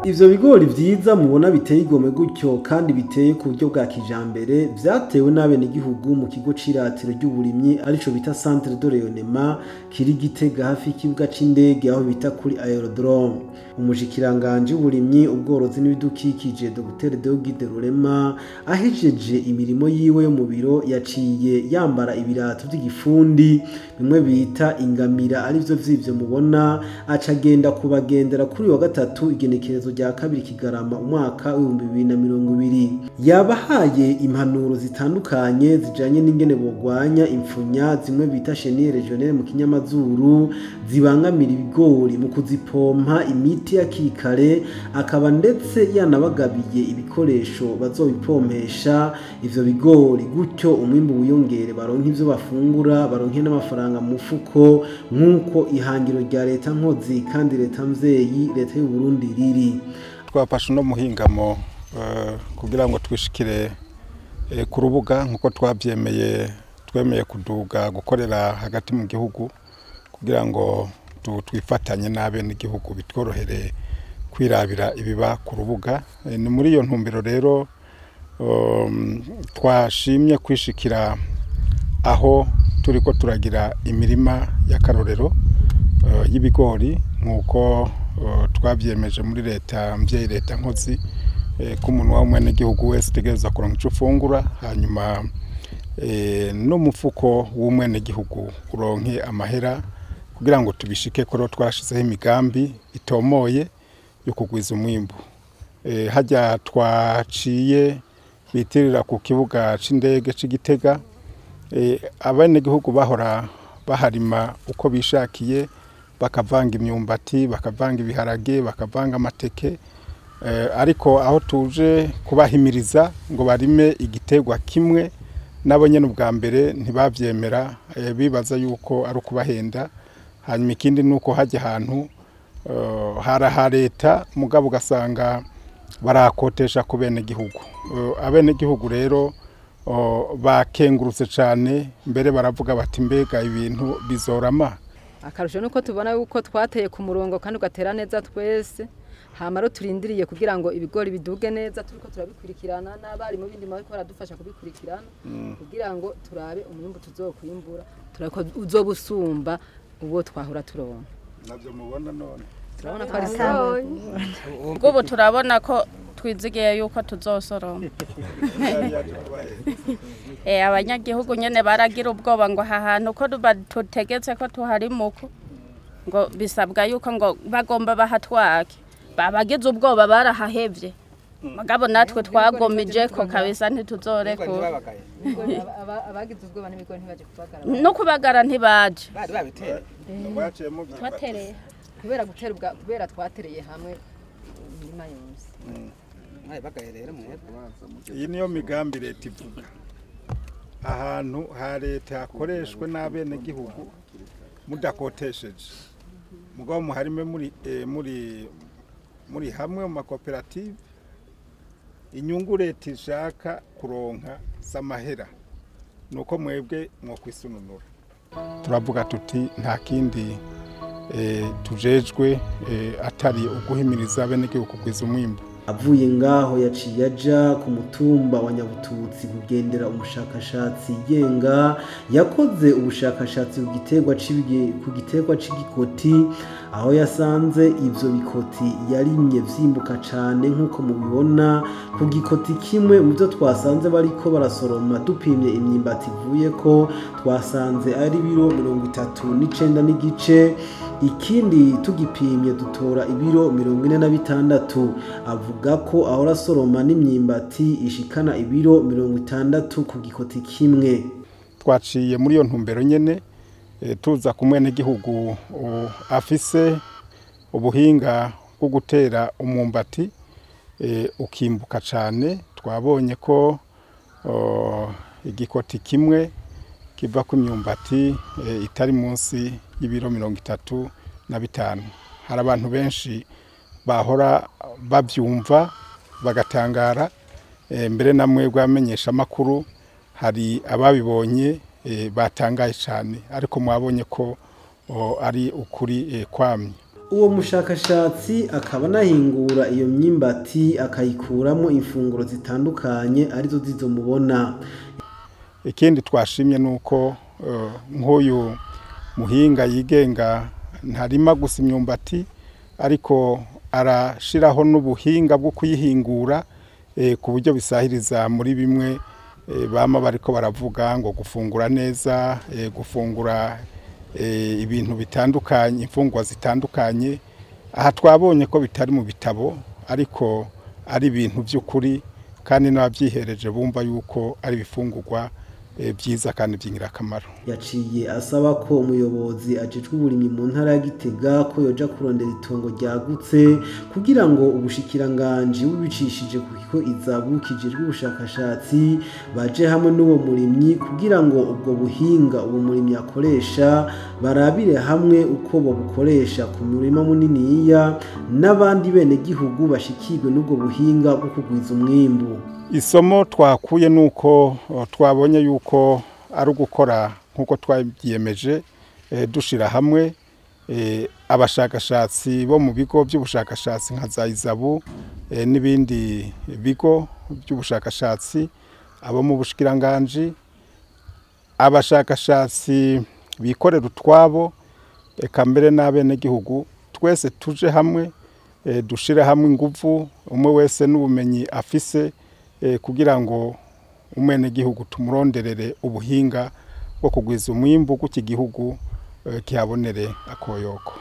Ivyo bigori vyiza mubona biteye igomwe gutyo kandi biteye ku buryo bwa kijambere vyatewe n'abenegihugu mu kigo c'iratiro ry'uburimyi arico bita Centre de Rayonnement kiri Gitega hafi y'ikibuga c'indege aho bita kuri aerodrome. Umushikiranganji w'uburimyi, ubworozi n'ibidukikije Dr Deogide Rurema ahejeje imirimo yiwe yo mu biro yaciye yambara ibirato vy'igifundi bimwe bita ingamira arivyo vy'ivyo mubona, aca agenda kubagendera kuri wa gatatu igenekerezo rya 2 Kigarama umwaka w'2020. Yabahaye impanuro zitandukanye zijanye n'ingene bogwanya impfunya zimwe bita chenille régionale mu kinyamazuru zibangamira ibigori mu kuzipompa imiti hakiri kare, akaba ndetse yanabagabiye ibikoresho bazobipompesha ivyo bigori gutyo umwimbu wiyongere, baronke ivyo bafungura, baronke n'amafaranga mu mufuko nk'uko ihangiro rya leta nkozi kandi leta mvyeyi leta y'u Burundi riri. Twafashe no muhingamo kugira ngo twishikire ku rubuga nkuko twavyemeye, twemeye kuduga gukorera hagati mu gihugu kugira ngo twifatanye n'abenegihugu bitworohere kwirabira ibiba ku rubuga. Ni muri iyo ntumbero rero twashimye kwishikira aho turiko turagira imirima y'akarorero y'ibigori nkuko twavyemeje muri leta mvyeyi leta nkozi ko umuntu w'umwenegihugu wese ategerezwa kuronka ico ufungura, hanyuma n'umufuko w'umwenegihugu uronke amahera kugira ngo tubishike ko twashizeho imigambi itomoye yo kugwiza umwimbu. Hajya twaciye bitirira ku kibuga c'indege c'Igitega, abenegihugu bahora baharima uko bishakiye, bakavanga imyumbati, bakavanga ibiharage, bakavanga amateke, ariko aho tuje kubahimiriza ngo barime igitegwa kimwe nabo nyene ubwa mbere ntibavyemera, bibaza yuko ari ukubahenda. Hanyuma ikindi nuko hajya ahantu haraha leta mugabo ugasanga barakotesha ku benegihugu. Abenegihugu rero bakengurutse cane, mbere baravuga bati mbega ibintu bizorama. Akarusho nuko tubona yuko twateye ku murongo kandi ugatera neza twese, hama turindiriye kugira ngo ibigori biduge neza, turiko turabikurikirana n'abarimu bindi bariko baradufasha kubikurikirana kugira ngo turabe umwimbu tuzokwimbura, turako uzobusumba uwo twahora turonka. Navyo mubona none turabona ko ari sawa. Ubwo turabona ko twizigiye yuko tuzosoroma. Abanyagihugu nyene baragira ubwoba ngo aha hantu ko tutegetse ko tuharimuko ngo bisabwa yuko ngo bagomba bahatwake, babagize ubwoba barahahevye. Mugabo natwe twagomije ko kabisa ntituzorekura. Abagize ubwoba n'ibigori ntibaje kubagara, no kubagara ntibaje, bari babiteye twatereye kubera gutera kubera twatereye hamwe imirima yose. Iyi niyo migambi leta ivuga, ahantu ha leta hakoreshwe n'abenegihugu mudakotesheje, mugabo muharime muri hamwe mu makoperative. Inyungu leta ishaka kuronka z'amahera nuko mwebwe mwokwisununura. Turavuga tuti nta kindi tujejwe atari uguhimiriza abenegihugu kugwiza umwimbu. Avuye ngaho yaciye aja ku mutumba wa Nyabututsi kugendera umushakashatsi yigenga yakoze ubushakashatsi ku giterwa c'igikoti, aho yasanze ivyo bikoti yarimye vyimbuka cane nkuko mubibona. Ku gikoti kimwe mu byo twasanze bariko barasoroma dupimye imyimbati ivuye ko twasanze ari ibiro 39.5, ikindi tugipimye dutora ibiro 46. Avuga ko ahora asoroma n'imyimbati ishikana ibiro 60 ku gikoti kimwe. Twaciye muri iyo ntumbero nyene tuza ku mwenegihugu afise ubuhinga bwo gutera umwumbati ukimbuka cane. Twabonye ko igikoti kimwe kiva ku myumbati itari munsi y'ibiro 35. Hari abantu benshi bahora bavyumva bagatangara, mbere namwe bwamenyesha makuru hari ababibonye batangaye cyane, ariko mwabonye ko ari ukuri kwamye. Uwo mushakashatsi akaba anahingura iyo myimbati akayikuramo imfunguro zitandukanye arizo zizo mubona. Ikindi twashimye nuko nk'uyu muhinga yigenga ntarima gusa imyumbati, ariko arashiraho n'ubuhinga bwo kuyihingura ku buryo bisahiriza muri bimwe bama bariko baravuga ngo gufungura neza, gufungura ibintu bitandukanye, imfungwa zitandukanye. Aha twabonye ko bitari mu bitabo ariko ari ibintu by'ukuri, kandi n'ababyihereje bumva yuko ari ibifungurwa byiza kandi by'ingirakamaro. Yaciye asaba ko umuyobozi ajejwe uburimyi mu ntara ya Gitega ko yoja kurondera itongo ryagutse kugira ngo ubushikiranganji bubicishije ku kigo Izabu kijejwe ubushakashatsi baje hamwe n'uwo murimyi kugira ngo ubwo buhinga uwo murimyi akoresha barabire hamwe uko babukoresha ku murima muniniya, n'abandi bene gihugu bashikirwe n'ubwo buhinga bwo kugwiza umwimbu. Isomo twakuye nuko twabonye yuko ari ugukora nkuko twabyiyemeje, dushira hamwe abashakashatsi bo mu bigo by'ubushakashatsi nka za Izabu n'ibindi bigo by'ubushakashatsi, abo mu bushikiranganji, abashakashatsi bikorera utwabo, eka mbere n'abenegihugu, twese tuje hamwe, dushire hamwe inguvu, umwe wese n'ubumenyi afise, kugira ngo umwenegihugu tumuronderere ubuhinga bwo kugwiza umwimbu w'iki gihugu kihabonere akoyoko.